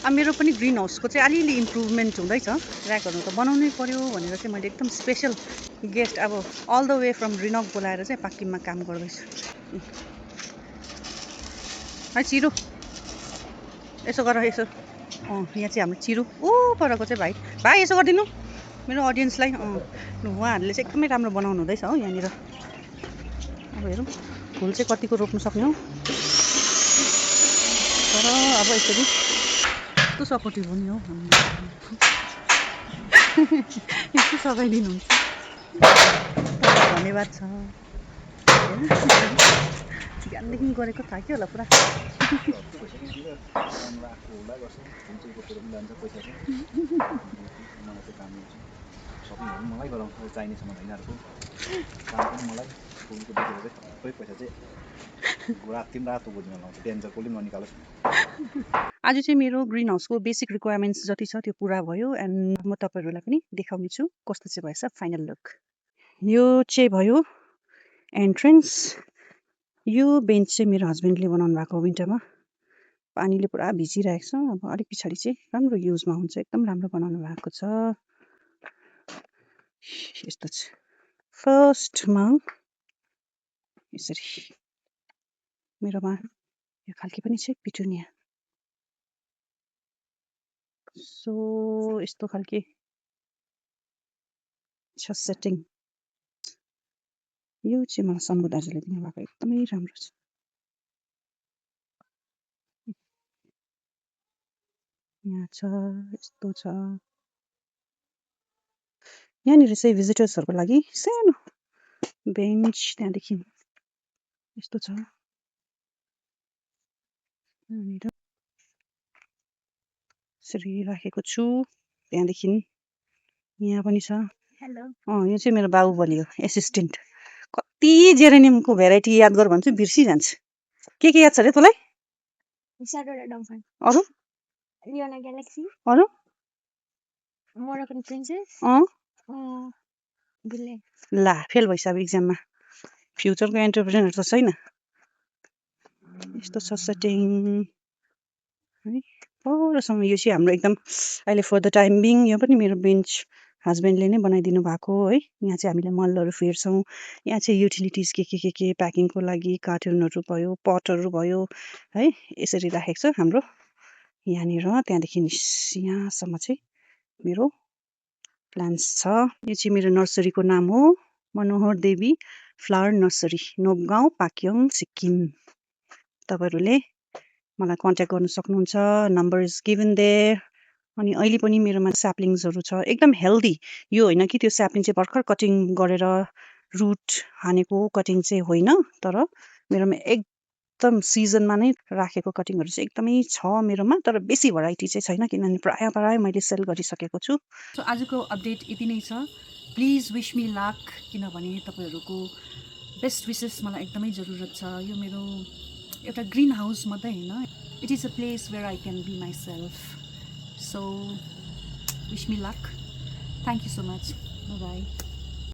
मेरो पनि ग्रिन हाउसको चाहिँ अलिअलि इम्प्रुभमेन्ट हुँदैछ। ऱ्याकहरू त बनाउनै पर्यो भनेर चाहिँ मैले एकदम स्पेसल गेस्ट अब अल द वे फ्रम रिनक बोलाएर चाहिँ पाक्किममा काम गर्दैछु। है चिरु यसो गर यसो यहाँ चाहिँ हाम्रो चिरु परको चाहिँ भाइ यसो गरिदिनु मेरो अडियन्सलाई। उहाँहरूले चाहिँ एकदमै राम्रो बनाउनु हुँदैछ हो यहाँनिर। अब हेरौँ फुल चाहिँ कतिको रोप्नु सक्ने हो, तर अब यसरी यस्तो सपोर्टिभ हो नि हौ यस्तो सघाइदिनुहुन्छ, धन्यवाद छ। बिहानदेखि गरेको थाक्यो होला पुरा। मलाई गराउँछ चाहिने सामान होइन अर्को काम पनि मलाई फुलको देखेर चाहिँ सबै पैसा चाहिँ रातो गोजीमा लाउँछ, बिहान चाहिँ कसले ननिकालोस्। आज चाहिँ मेरो ग्रिन हाउसको बेसिक रिक्वायरमेन्ट्स जति छ त्यो पुरा भयो एन्ड म तपाईँहरूलाई पनि देखाउने छु कस्तो चाहिँ भएछ फाइनल लुक। यो चाहिँ भयो एन्ट्रेन्स। यो बेन्च चाहिँ मेरो हस्बेन्डले बनाउनु भएको विन्टरमा, पानीले पुरा भिजिरहेको छ। अब अलिक पछाडि चाहिँ राम्रो युजमा हुन्छ, एकदम राम्रो बनाउनु भएको छ। यस्तो छ फर्स्टमा यसरी मेरोमा यो खालके पनि छ पिटुनिया। सो यस्तो खालके छ सेटिङ। यो चाहिँ मलाई शम्भु दाजुले दिनुभएको एकदमै राम्रो छ। यहाँ छ यस्तो छ। यहाँनिर चाहिँ भिजिटर्सहरूको लागि सानो बेन्च, त्यहाँदेखि यस्तो छ यसरी राखेको छु। त्यहाँदेखि यहाँ पनि छ। यो चाहिँ मेरो बाहुबली हो एसिस्टेन्ट। कति जेरेनियमको भेराइटी याद गर भन्छु बिर्सिजान्छ। के याद छ रे तँलाई? अरू अरू ला फेल भइस अब इक्जाममा। फ्युचरको एन्टरप्रेनर त छैन। यस्तो छ सेटिङ है परसम्म। यो चाहिँ हाम्रो एकदम अहिले फर द टाइम बिङ यो पनि मेरो बेन्च हस्बेन्डले नै बनाइदिनु भएको है। यहाँ चाहिँ हामीले मलहरू फेर्छौँ। यहाँ चाहिँ युटिलिटिज के प्याकिङको लागि कार्टुनहरू भयो, पटहरू भयो है, यसरी राखेको छ हाम्रो यहाँनिर। त्यहाँदेखि यहाँसम्म चाहिँ मेरो प्लान्ट्स छ। यो चाहिँ मेरो नर्सरीको नाम हो मनोहर देवी फ्लावर नर्सरी, नोपगाउँ, पाक्योङ, सिक्किम। तपाईँहरूले मलाई कन्ट्याक्ट गर्न सक्नुहुन्छ, नम्बर इज गिभन देयर। अनि अहिले पनि मेरोमा स्याप्लिङ्सहरू छ एकदम हेल्दी। यो होइन कि त्यो स्याप्लिङ चाहिँ भर्खर कटिङ गरेर रुट हानेको कटिङ चाहिँ होइन, तर मेरोमा एकदम सिजनमा नै राखेको कटिङहरू चाहिँ एकदमै छ मेरोमा, तर बेसी भेराइटी चाहिँ छैन किनभने प्राय मैले सेल गरिसकेको छु। सो आजको अपडेट यति नै छ। प्लिज विश मी लक, किनभने तपाईँहरूको बेस्ट विसेस मलाई एकदमै जरुरत छ। यो मेरो एउटा ग्रिन हाउस मात्रै होइन, it is a place where I can be myself. So wish me luck. Thank you so much. Bye bye.